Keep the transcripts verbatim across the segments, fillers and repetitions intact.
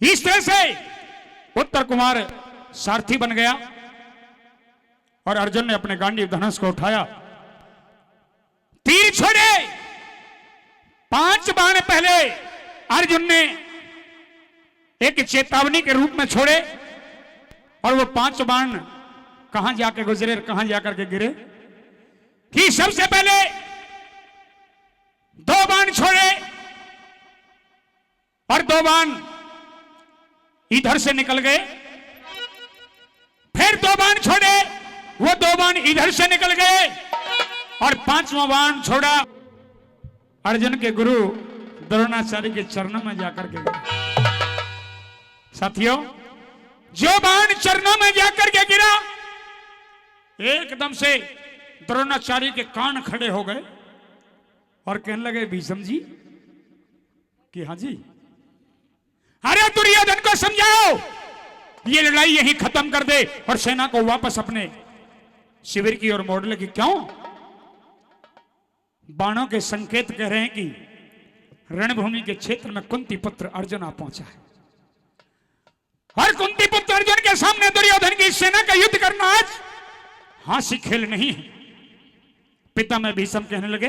इस तरह से उत्तर कुमार सारथी बन गया और अर्जुन ने अपने गांडीव धनुष को उठाया, तीर छोड़े। पांच बाण पहले अर्जुन ने एक चेतावनी के रूप में छोड़े और वो पांच बाण कहां जाके गुजरे और कहां जाकर के गिरे कि सबसे पहले दो बाण छोड़े और दो बाण इधर से निकल गए, फिर दो बाण छोड़े, वो दो बाण इधर से निकल गए और पांचवा बाण छोड़ा, अर्जुन के गुरु द्रोणाचार्य के चरणों में जाकर के गिरा। साथियों, जो बाण चरणों में जाकर के गिरा, एकदम से द्रोणाचार्य के कान खड़े हो गए और कहने लगे, "भीष्म जी।" कि, "हाँ जी।" "अरे दुर्योधन को समझाओ, ये लड़ाई यहीं खत्म कर दे और सेना को वापस अपने शिविर की ओर मोड़ ले।" कि क्यों? बाणों के संकेत कह रहे हैं कि रणभूमि के क्षेत्र में कुंती पुत्र अर्जुन आ पहुंचा है और कुंती पुत्र अर्जुन के सामने दुर्योधन की सेना का युद्ध करना आज हास्य खेल नहीं है। पितामह भीष्म कहने लगे,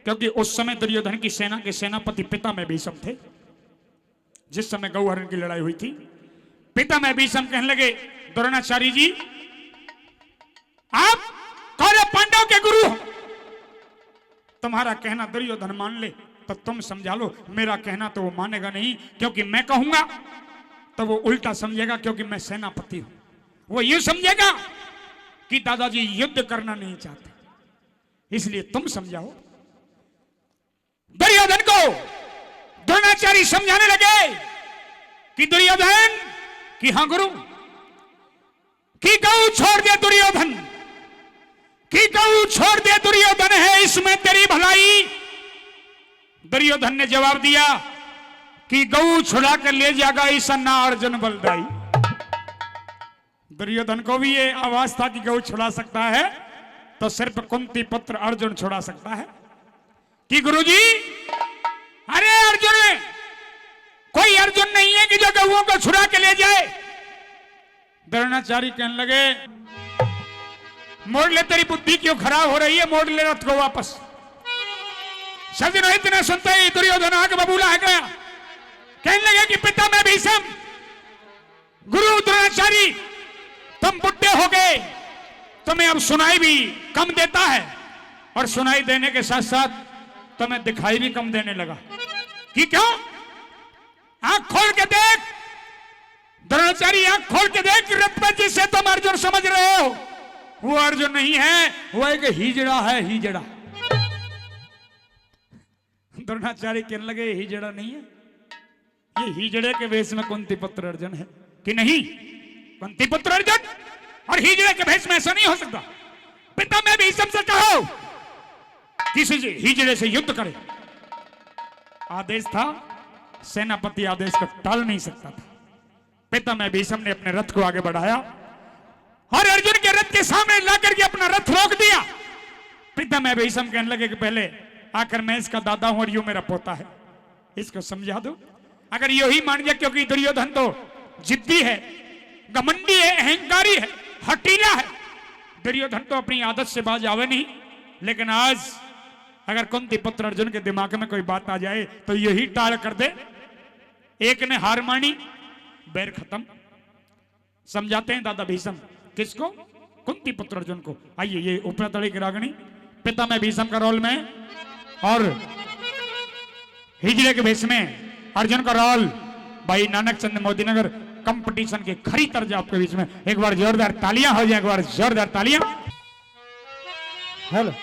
क्योंकि उस समय दुर्योधन की सेना के सेनापति पितामह भीष्म थे। जिस समय गौहरण की लड़ाई हुई थी, पितामह भीष्म कहने लगे, "द्रोणाचार्य जी, आप कौरव पांडव के गुरु हो, तुम्हारा कहना दुर्योधन मान ले तो तुम समझा लो, मेरा कहना तो वो मानेगा नहीं, क्योंकि मैं कहूंगा तो वो उल्टा समझेगा, क्योंकि मैं सेनापति हूं। वो यूं समझेगा कि दादाजी युद्ध करना नहीं चाहते, इसलिए तुम समझाओ।" दुर्योधन को द्रोणाचार्य समझाने लगे कि दुर्योधन, कि हाँ गुरु, कि गऊ छोड़ दे दुर्योधन, कि गऊ छोड़ दे दुर्योधन, है इसमें तेरी भलाई। दुर्योधन ने जवाब दिया कि गऊ छुड़ा कर ले जाएगा ईसा ना अर्जुन बलदाई। दुर्योधन को भी ये आभास था कि गऊ छुड़ा सकता है तो सिर्फ कुंती पुत्र अर्जुन छुड़ा सकता है। कि गुरुजी, अरे अर्जुन, कोई अर्जुन नहीं है कि जो गऊओं को छुड़ा के ले जाए। द्रोणाचार्य कहने लगे, "मोड़ ले, तेरी बुद्धि क्यों खराब हो रही है, मोड़ ले रथ को वापस।" सज्जनों, इतना सुनते ही दुर्योधन आग बबूला हो गया, कहने लगे कि पितामह भीष्म, गुरु द्रोणाचार्य, तुम बुढ़े हो गए, तुम्हें अब सुनाई भी कम देता है और सुनाई देने के साथ साथ तुम्हें दिखाई भी कम देने लगा। कि क्यों? आंख खोल के देख द्रोणाचार्य, आंख खोल के देख, रथ पर जिसे तुम अर्जुन समझ रहे हो, वो अर्जुन नहीं है, वो एक हिजड़ा है, हिजड़ा। द्रोणाचार्य कहने लगे, हिजड़ा नहीं है, ये हिजड़े के भेष में कुंती पुत्र अर्जुन है कि नहीं? कुंती पुत्र अर्जुन और हिजड़े के भेष में ऐसा नहीं हो सकता। पितामह भीष्म से कहो, किसी से, हिजड़े से युद्ध करे। आदेश था, सेनापति आदेश को टाल नहीं सकता था। पितामह भीष्म ने अपने रथ को आगे बढ़ाया और अर्जुन के रथ के सामने लाकर के अपना रथ रोक दिया। पितामह भीष्म कहने लगे कि पहले आखिर मैं इसका दादा हूं और यू मेरा पोता है, इसको समझा दो। अगर यही मान गया, क्योंकि दुर्योधन तो जिद्दी है, घमंडी है, अहंकारी है, हठीला है, दुर्योधन तो अपनी आदत से बाज आवे नहीं। लेकिन आज अगर कुंती पुत्र अर्जुन के दिमाग में कोई बात आ जाए तो यही टाल कर दे। एक ने हार मानी, बैर खत्म। समझाते हैं दादा भीष्म। किसको? कुंती पुत्र अर्जुन को। आइए, ये उपरा तले की रागनी, पितामह भीष्म का रोल में, और हिजड़े के भेष में अर्जुन का रोल भाई नानक चंद मोदीनगर। कंपटीशन के खरी तर्ज आपके बीच में। एक बार जोरदार तालियां हो जाए, एक बार जोरदार तालियां। हेलो।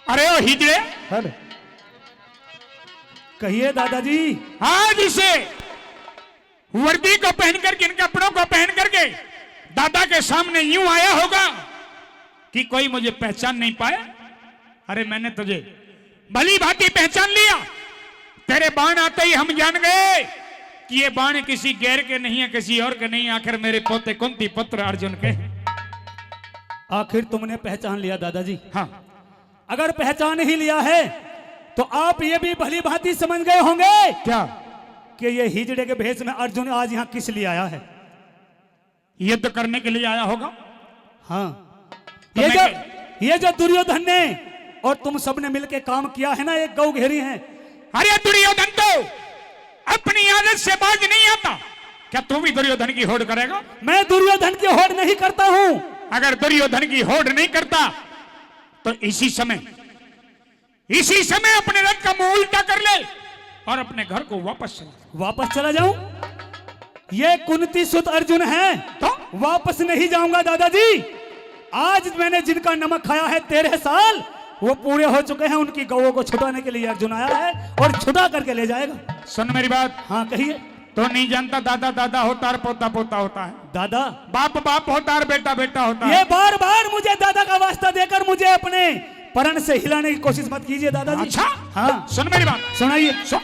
अरे ओ हिजड़े। हेलो। कहिए दादाजी। आज इसे वर्दी को पहन करके, इन कपड़ों को पहन करके दादा के सामने यूं आया होगा कि कोई मुझे पहचान नहीं पाया। अरे, मैंने तुझे भली भांति पहचान लिया। तेरे बाण आते ही हम जान गए कि ये बाण किसी गैर के नहीं है, किसी और के नहीं, आखिर मेरे पोते कुंती पुत्र अर्जुन के हैं। आखिर तुमने पहचान लिया दादाजी। हाँ। अगर पहचान ही लिया है तो आप ये भी भली भांति समझ गए होंगे क्या? कि ये हिजड़े के भेष में अर्जुन आज यहाँ किस लिए आया है? युद्ध करने के लिए आया होगा। हाँ। तो ये मैं जो, कह- ये जो दुर्योधन ने और तुम सबने मिलके काम किया है ना, एक गौ घेरी है। अरे दुर्योधन तो अपनी आदत से बाज नहीं आता। क्या तू भी दुर्योधन की होड़ करेगा? मैं दुर्योधन की होड़ नहीं करता हूँ। अगर दुर्योधन की होड़ नहीं करता तो इसी समय, इसी समय अपने रथ का मुंह उल्टा कर ले और अपने घर को वापस चला। वापस चला जाऊं? ये कुंती सुत अर्जुन है। तो? वापस नहीं जाऊंगा दादाजी। आज मैंने जिनका नमक खाया है तेरह साल, वो पूरे हो चुके हैं। उनकी गौओं को छुटाने के लिए अर्जुन आया है और छुटा करके ले जाएगा। सुन मेरी बात। हाँ, कहिए। तो नहीं जानता, दादा दादा होता और पोता पोता होता है। दादा। बाप बाप होता और बेटा बेटा होता है। ये बार बार मुझे दादा का वास्ता देकर मुझे अपने परण से हिलाने की कोशिश मत कीजिए दादाजी। अच्छा? हाँ। सुन मेरी बात। सुनाइए। सुन।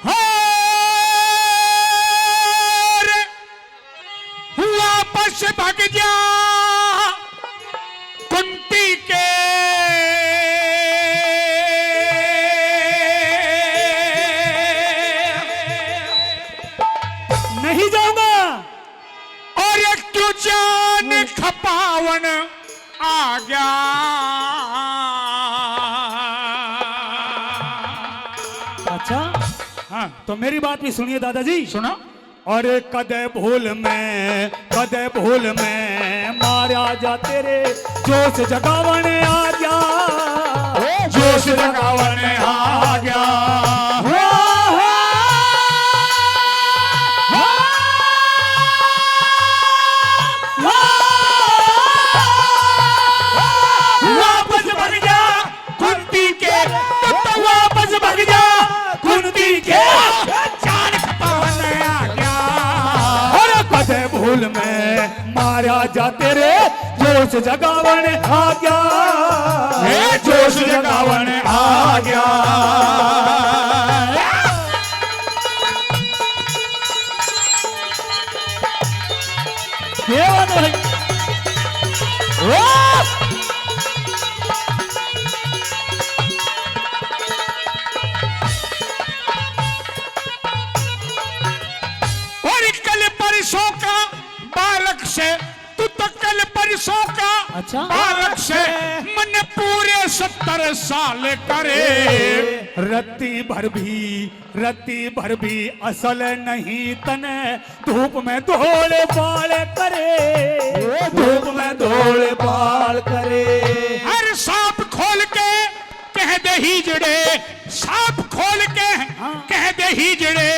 और वापस भाग जा कुंती के। नहीं जाऊंगा। और क्यों जान खपावन आ गया। अच्छा? हाँ। तो मेरी बात भी सुनिए दादाजी। सुना। और कदे भूल में, कदे भूल में मारा जा तेरे जोश जगावन आ गया। जोश जगावन आ गया। हो, हो। वापस भाग जा कुंती के, तो वापस भाग जा कुंती के। जान खपावन आ गया। अरे कदे भूल में मारा जा तेरे जोश जगावन आ गया। ए जोश जगावन आ गया। क्या बात है भाई? वाह! और कल परसों का बालक से, तू तो कल परसों का अच्छा। बालक से, मन पूरे सत्तर साल करे। रत्ती भर भी, रत्ती भर भी असल नहीं तने, धूप में धोले बाल करे। ओ धूप में धोले बाल करे। हर सांप खोल के कह दे हिजड़े, सांप खोल के हाँ। कह दे हिजड़े,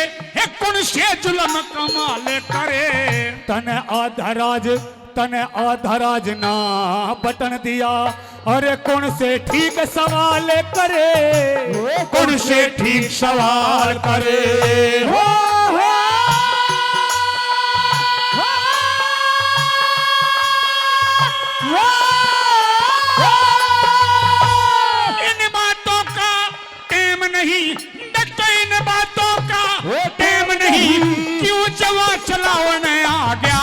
ए कौन से जुल्म कमाल करे। तने आधा राज, तने आधा राज ना बटन दिया, अरे कौन से ठीक सवाल करे। ओ कौन से ठीक सवाल करे। हो, हो। इन बातों का टेम नहीं, डट इन बातों का टेम नहीं, क्यों जवा चलावन आ गया।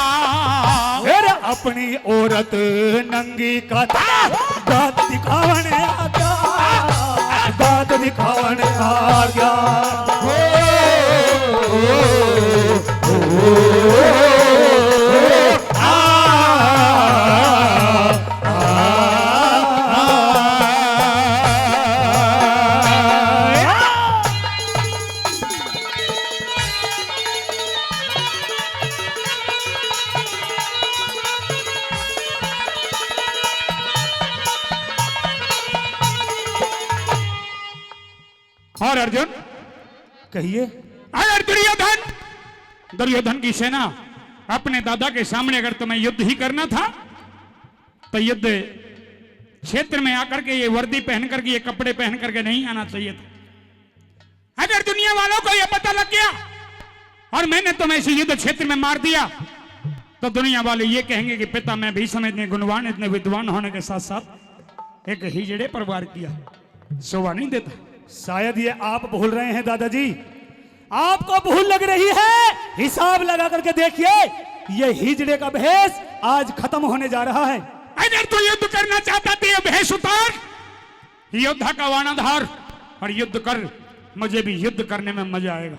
फिर अपनी औरत नंगी का दांत दिखावन आ गया, दांत दिखावन आ गया। हो, हो, हो, हो, आ, आ, आ, आ। और अर्जुन, कहिए। अगर दुर्योधन, दुर्योधन की सेना, अपने दादा के सामने अगर तुम्हें युद्ध ही करना था तो युद्ध क्षेत्र में आकर के ये वर्दी पहन करके, ये कपड़े पहन करके नहीं आना चाहिए था। अगर दुनिया वालों को यह पता लग गया और मैंने तुम्हें इसी युद्ध क्षेत्र में मार दिया तो दुनिया वाले ये कहेंगे कि पिता में भीष्म इतने गुणवान, इतने विद्वान होने के साथ साथ एक हिजड़े पर वार किया, शोभा नहीं देता। शायद ये आप भूल रहे हैं दादाजी, आपको भूल लग रही है, हिसाब लगा करके देखिए, ये हिजड़े का भेष आज खत्म होने जा रहा है। अगर तू युद्ध करना चाहता तो ये भेष उतार, योद्धा का बाणा धार और युद्ध कर, मुझे भी युद्ध करने में मजा आएगा।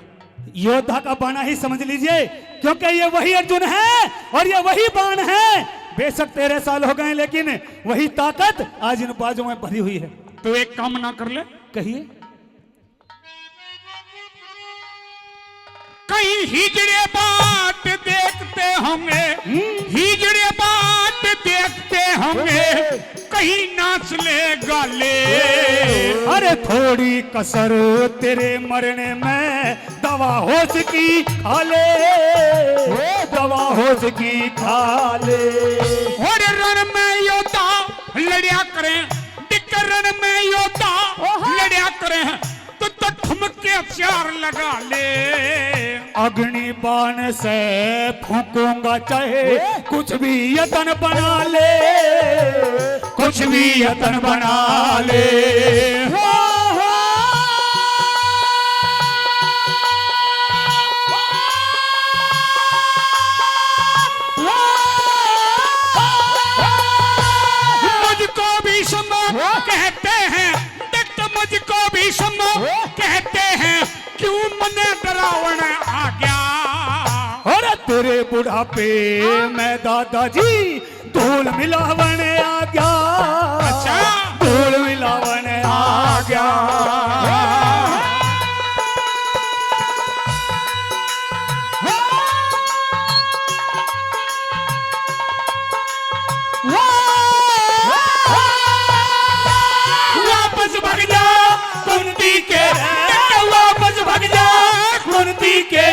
योद्धा का बाणा ही समझ लीजिए, क्योंकि ये वही अर्जुन है और ये वही बाण है। बेशक तेरह साल हो गए, लेकिन वही ताकत आज इन बाजों में भरी हुई है। तो एक काम ना कर ले। कहिए। कहीं हिजड़े बाट देखते होंगे, हम्म। हिजड़े बाट देखते होंगे, कहीं नाच ले गा ले। अरे थोड़ी कसर तेरे मरने में, दवा होश की खा ले, दवा होश की खा ले। और रण में योद्धा लड़या करें, दिक रण में योद्धा ओहो। लड़या करें, तो, तो ठुमके चार लगा ले। अग्नि बाण से फूकूंगा चाहे ए? कुछ भी यतन बना ले, कुछ भी यतन बना ले। मुझको भीष्म कहते हैं, देख मुझको भीष्म कहते हैं, क्यों मने डरावण आ गया। अरे तेरे बुढ़ापे में दादाजी धूल मिलावण आ गया। अच्छा। धूल मिलावण आ गया। वापस भग जा कुंती के, वापस भग जा कुंती के,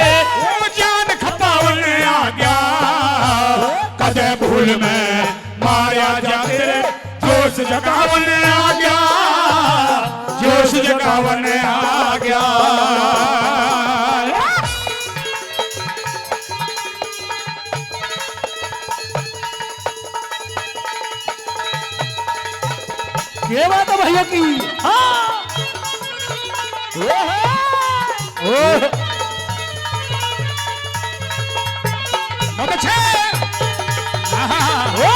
जान खपावन आ गया। कदे भूल में मारया जा तेरे, जोश जगावन आ गया, जोश जगावन आ गया। ये बात है भाइयों की। हाँ। ओहो। ओहो। बहुत अच्छे। आहा। ओ।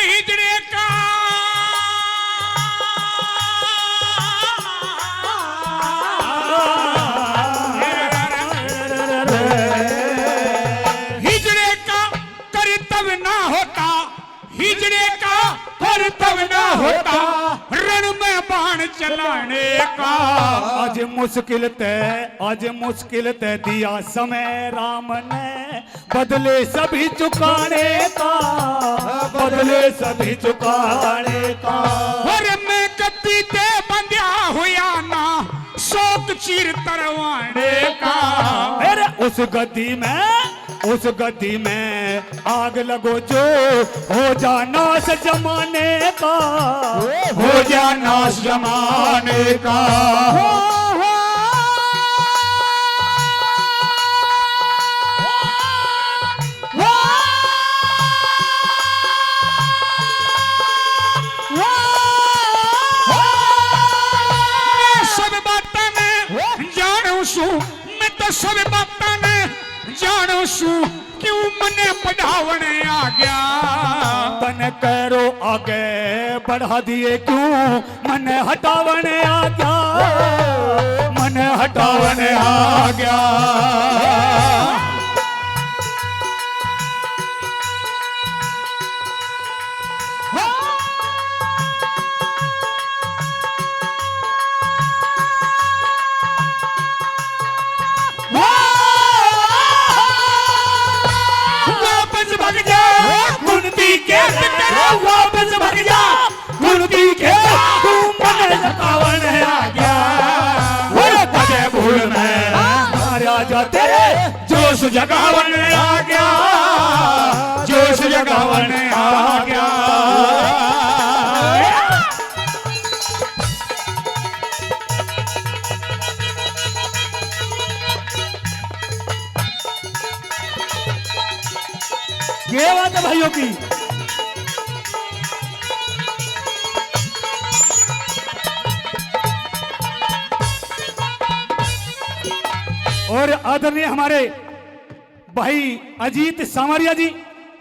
हिजड़े का, हिजड़े का करतब ना होता, हिजड़े का करतब ना होता, रण में बाण चलाने का। आज मुश्किल ते, आज मुश्किल ते दिया समय राम ने, बदले सभी चुकाने का, बदले सभी चुकाने का। अरे मैं गद्दी ते बंध्या हुआ ना, शोक चीर तरवाने का। अरे उस गद्दी में, उस गद्दी में आग लगो जो, हो जा नाश जमाने का, हो जा नाश जमाने का। हो, हो। मैं सब बातां ने जानू सूं, मैं तो सब बातां ने जानू सूं, क्यों मने बढ़ावण आ गया। तने करो आगे बढ़ा दिए क्यों, मने हटावण आ गया, मने हटावण आ गया। वापस भग जा कुंती के, वापस भग जा कुंती के, तू मन सतावन आ गया। अरे कदे भूल में मारा जा तेरे, जोश जगावन आ गया, जोश जगावन आ गया। क्या बात है भाइयों की। और आदरणीय हमारे भाई अजीत सांवरिया जी,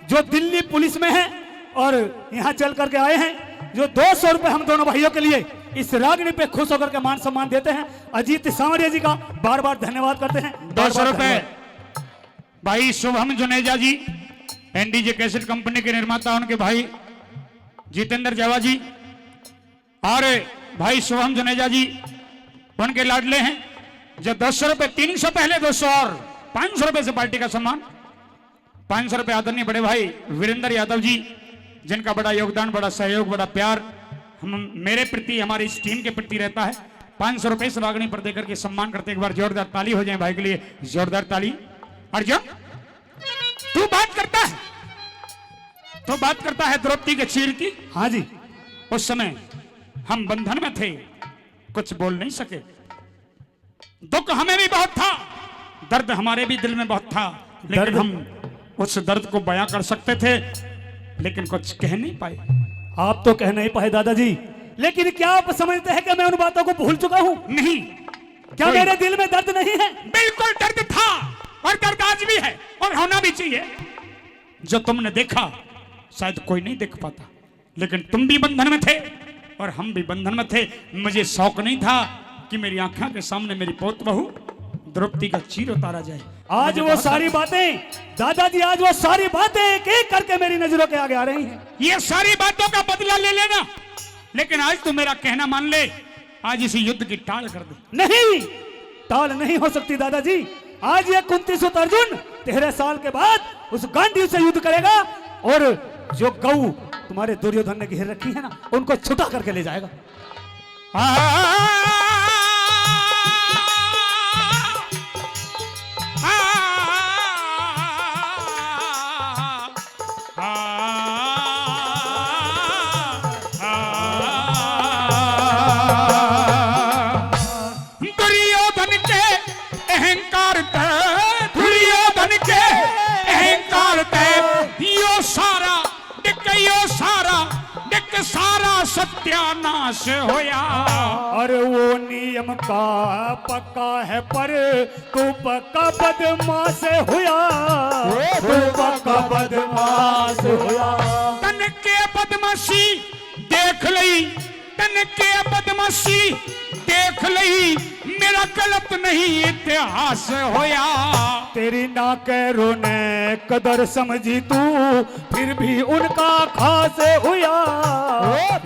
जो दिल्ली पुलिस में हैं और यहाँ चल करके आए हैं, जो दो सौ रुपए हम दोनों भाइयों के लिए इस रागनी पे खुश होकर के मान सम्मान देते हैं। अजीत सांवरिया जी का बार बार धन्यवाद करते हैं। दो सौ रुपए। भाई शुभम जुनेजा जी, एनडीजे कैसेट कंपनी के निर्माता, उनके भाई जितेंद्र जावा जी और भाई शुभम जुनेजा जी, उनके लाडले हैं, जो दो सौ रुपए, तीन सौ पहले दो सौ और पाँच सौ रुपए से पार्टी का सम्मान। पाँच सौ रुपए आदरणीय बड़े भाई वीरेंद्र यादव जी, जिनका बड़ा योगदान, बड़ा सहयोग, बड़ा प्यार हम, मेरे प्रति, हमारी इस टीम के प्रति रहता है। पाँच सौ रुपए इस रागनी पर देकर के सम्मान करते, एक बार जोरदार ताली हो जाए भाई के लिए, जोरदार ताली। अर्जुन, तू बात करता है, तू बात करता है द्रौपदी के चीर की। हाँ जी। उस समय हम बंधन में थे, कुछ बोल नहीं सके। दुख हमें भी बहुत था, दर्द हमारे भी दिल में बहुत था, लेकिन दर्द हम उस दर्द को बयां कर सकते थे, लेकिन कुछ कह नहीं पाए। आप तो कह नहीं पाए दादाजी, लेकिन क्या आप समझते हैं कि मैं उन बातों को भूल चुका हूँ? नहीं। क्या कोई मेरे दिल में दर्द नहीं है? बिल्कुल दर्द था, और दर्द आज भी है, और होना भी चाहिए। जो तुमने देखा, शायद कोई नहीं देख पाता, लेकिन तुम भी बंधन में थे और हम भी बंधन में थे। मुझे शौक नहीं था कि मेरी आंखों के सामने मेरी पोत बहू द्रौपदी का चीर उतारा जाए। आज मुझे वो बहुत सारी दुख बातें, दादाजी, आज वो सारी बातें एक एक करके मेरी नजरों के आगे आ रही हैं। ये सारी बातों का बदला ले लेना, लेकिन आज तू मेरा कहना मान ले, आज इस युद्ध की टाल कर दे। नहीं, टाल नहीं हो सकती दादाजी। आज ये कुंती सुत अर्जुन तेरह साल के बाद उस गांडीव से युद्ध करेगा और जो गऊ तुम्हारे दुर्योधन ने घेर रखी है ना, उनको छुटा करके ले जाएगा। दुर्योधन के अहंकार ते, दुर्योधन के अहंकार ते, यो सारा डिक, यो सारा डिक, सारा सत्यानाश होया। अरे वो नियम का पक्का है पर तू पक्का बदमाश होया। तू पक्का बदमाश होया। तन के बदमाशी देख लई, तन के बदमाशी देख लई, मेरा गलत नहीं इतिहास होया। तेरी ना कह रोने कदर समझी तू, फिर भी उनका खास होया,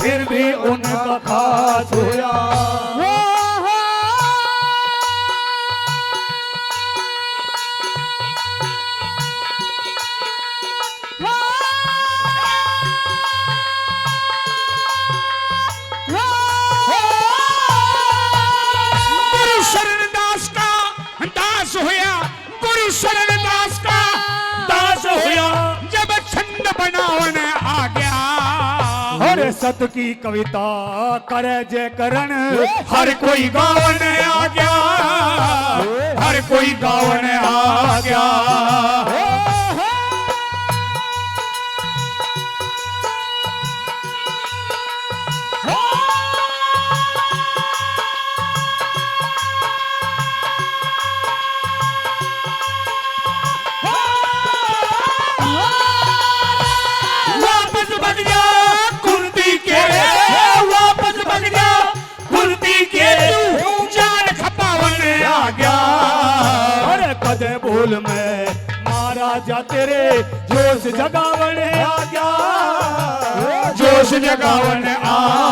फिर भी उनका खास होया। गुरु शरण दास का दास होया, गुरु शरण दास का दास होया, जब छंद बनावन आ गया। अरे सत की कविता करे जे करण, हर कोई गावन आ गया, हर कोई गावन आ गया। वापस भग जा कुंती के, वापस भग जा कुंती के, तू जान खपावन आ गया। अरे कदे बोल में महाराजा तेरे जोश जगावन आ गया, जोश जगावन आ